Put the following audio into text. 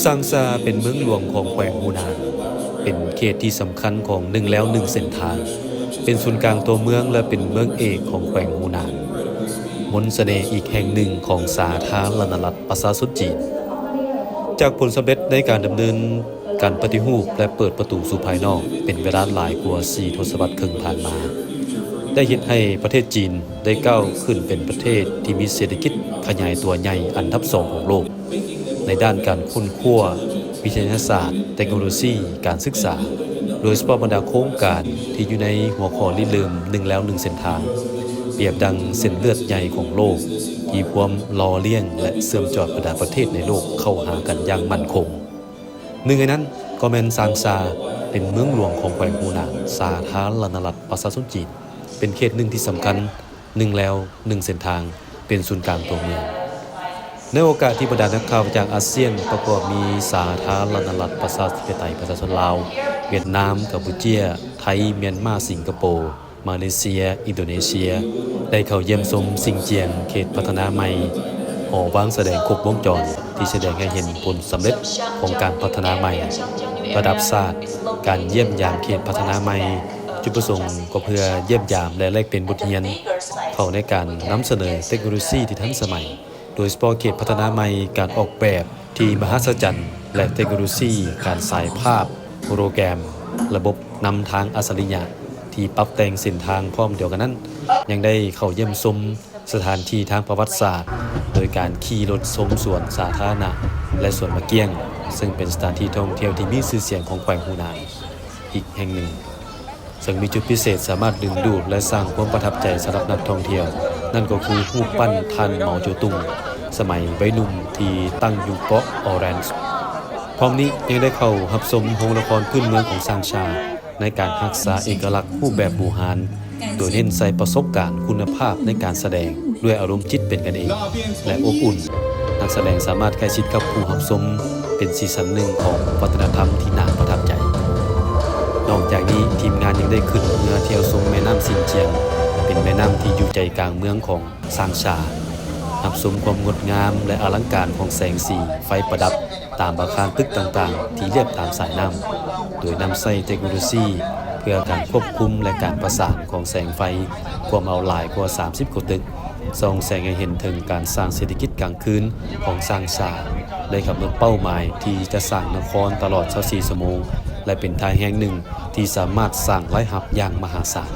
ຊາງຊາເປັນເມືອງຫຼວງຂອງແຂວງຫູນານ, ເປັນເຂດທີ່ສຳຄັນຂອງໜຶ່ງແລວໜຶ່ງເສັ້ນທາງ, ເປັນສູນກາງຕົວເມືອງ ແລະ ເປັນເມືອງເອກຂອງແຂວງຫູນານ. ມົນສະເໜ່ອີກແຫ່ງໜຶ່ງຂອງສາທາລະນະລັດປະຊາຊົນຈີນ. ຈາກຜົນສຳເລັດໃນການດຳເນີນການປະຕິຮູບ ແລະ ເປີດປະຕູສູ່ພາຍນອກເປັນເວລາຫຼາຍກວ່າສີ່ທົດສະວັດເຄິ່ງຜ່ານມາ, ໄດ້ເຮັດໃຫ້ປະເທດຈີນໄດ້ກ້າວຂຶ້ນເປັນປະເທດທີ່ມີເສດຖະກິດຂະຫຍາຍຕົວໃຫຍ່ອັນດັບສອງຂອງໂລກ ໃນດ້ານການຄົ້ນຄວ້າ, ວິທະຍາສາດ, ເຕັກໂນໂລຊີ, ການສຶກສາ, ໂດຍສະເພາະບັນດາໂຄງການທີ່ຢູ່ໃນຫົວຂໍ້ລິເລີ່ມໜຶ່ງແລວໜຶ່ງເສັ້ນທາງ, ປຽບດັ່ງເສັ້ນເລືອດໃຫຍ່ຂອງໂລກ ທີ່ພວມຫຼໍ່ລ້ຽງ ແລະ ເຊື່ອມຈອດບັນດາປະເທດໃນໂລກເຂົ້າຫາກັນຢ່າງໝັ້ນຄົງ. ໜຶ່ງໃນນັ້ນກໍແມ່ນຊາງຊາ, ເປັນເມືອງຫຼວງຂອງແຂວງຫູນານ, ສາທາລະນະລັດປະຊາຊົນຈີນ, ເປັນເຂດໜຶ່ງທີ່ສຳຄັນ, ໜຶ່ງແລວໜຶ່ງເສັ້ນທາງ, ເປັນສູນກາງຕົວເມືອງ. ໃນໂອກາດທີ່ບັນດານັກຂ່າວຈາກອາຊຽນ ປະກອບມີສາທາລະນະລັດປະຊາທິປະໄຕປະຊາຊົນລາວ, ຫວຽດນາມ, ກຳປູເຈຍ, ໄທ, ມຽນມາ, ສິງກະໂປ, ມາເລເຊຍ, ອິນໂດເນເຊຍ ໄດ້ເຂົ້າຢ້ຽມຊົມຊິງຈຽງ ເຂດພັດທະນາໃໝ່, ຫໍວາງສະແດງຄົບວົງຈອນ ທີ່ສະແດງໃຫ້ເຫັນຜົນສຳເລັດຂອງການພັດທະນາໃໝ່ ລະດັບຊາດ, ການຢ້ຽມຢາມເຂດພັດທະນາໃໝ່, ຈຸດປະສົງກໍເພື່ອຢ້ຽມຢາມ ແລະ ແລກປ່ຽນບົດຮຽນ ເຂົ້າໃນການນຳສະເໜີເຕັກໂນໂລຊີທີ່ທັນສະໄໝ, ໂດຍສະເພາະເຂດພັດທະນາໃໝ່, ການອອກແບບທີ່ມະຫັດສະຈັນ ແລະ ເຕັກໂນໂລຊີການສາຍພາບ, ໂຮໂລແກຣມ, ລະບົບນຳທາງອັດສະລິຍະທີ່ປັບແຕ່ງເສັ້ນທາງ. ພ້ອມດຽວກັນນັ້ນ, ຍັງໄດ້ເຂົ້າຢ້ຽມຊົມສະຖານທີ່ທາງປະຫວັດສາດ ໂດຍການຂີ່ລົດຊົມສວນສາທາລະນະ ແລະ ສວນໝາກກ້ຽງ, ເຊິ່ງເປັນສະຖານທີ່ທ່ອງທ່ຽວທີ່ມີຊື່ສຽງຂອງແຂວງຫູນານອີກແຫ່ງໜຶ່ງ. ເຊິ່ງມີຈຸດພິເສດສາມາດດຶງດູດ ແລະ ສ້າງຄວາມປະທັບໃຈສຳລັບນັກທ່ອງທ່ຽວ, ນັ້ນກໍຄືຮູບປັ້ນທ່ານເໝົາໂຈຕຸງ ສະໄໝໄວໜຸ່ມທີ່ຕັ້ງຢູ່ເກາະອໍແຣນ. ພ້ອມນີ້ຍັງໄດ້ເຂົ້າຮັບຊົມໂຮງລະຄອນພື້ນເມືອງຂອງຊາງຊາ ໃນການຮັກສາເອກະລັກຮູບແບບບູຮານ, ໂດຍເນັ້ນໃສ່ປະສົບການຄຸນນະພາບໃນການສະແດງດ້ວຍອາລົມຈິດເປັນກັນເອງ ແລະ ອົບອຸ່ນ. ນັກສະແດງສາມາດໃກ້ຊິດກັບຜູ້ຮັບຊົມ, ເປັນສີສັນໜຶ່ງຂອງວັດທະນະທຳທີ່ໜ້າປະທັບໃຈ. ນອກຈາກນີ້, ທີມງານຍັງໄດ້ຂຶ້ນເຮືອທ່ຽວຊົມແມ່ນ້ຳຊິນຈຽງ, ເປັນແມ່ນ້ຳທີ່ຢູ່ໃຈກາງເມືອງຂອງຊາງຊາ, ຮັບຊົມຄວາມງົດງາມ ແລະ ອະລັງການຂອງແສງສີໄຟປະດັບຕາມອາຄານຕຶກຕ່າງໆທີ່ລຽບຕາມສາຍນ້ຳ, ໂດຍນຳໃຊ້ເຕັກໂນໂລຊີເພື່ອການຄວບຄຸມ ແລະ ການປະສານຂອງແສງໄຟ ກວມເອົາຫຼາຍກວ່າສາມສິບກວ່າຕຶກ, ສ່ອງແສງໃຫ້ເຫັນເຖິງການສ້າງເສດຖະກິດກາງຄືນຂອງຊາງຊາ ໄດ້ກຳນົດເປົ້າໝາຍທີ່ຈະສ້າງນະຄອນຕະຫຼອດຊາວສີ່ຊົ່ວໂມງ ແລະ ເປັນທ່າແຮງໜຶ່ງທີ່ສາມາດສ້າງລາຍຮັບຢ່າງມະຫາສານ.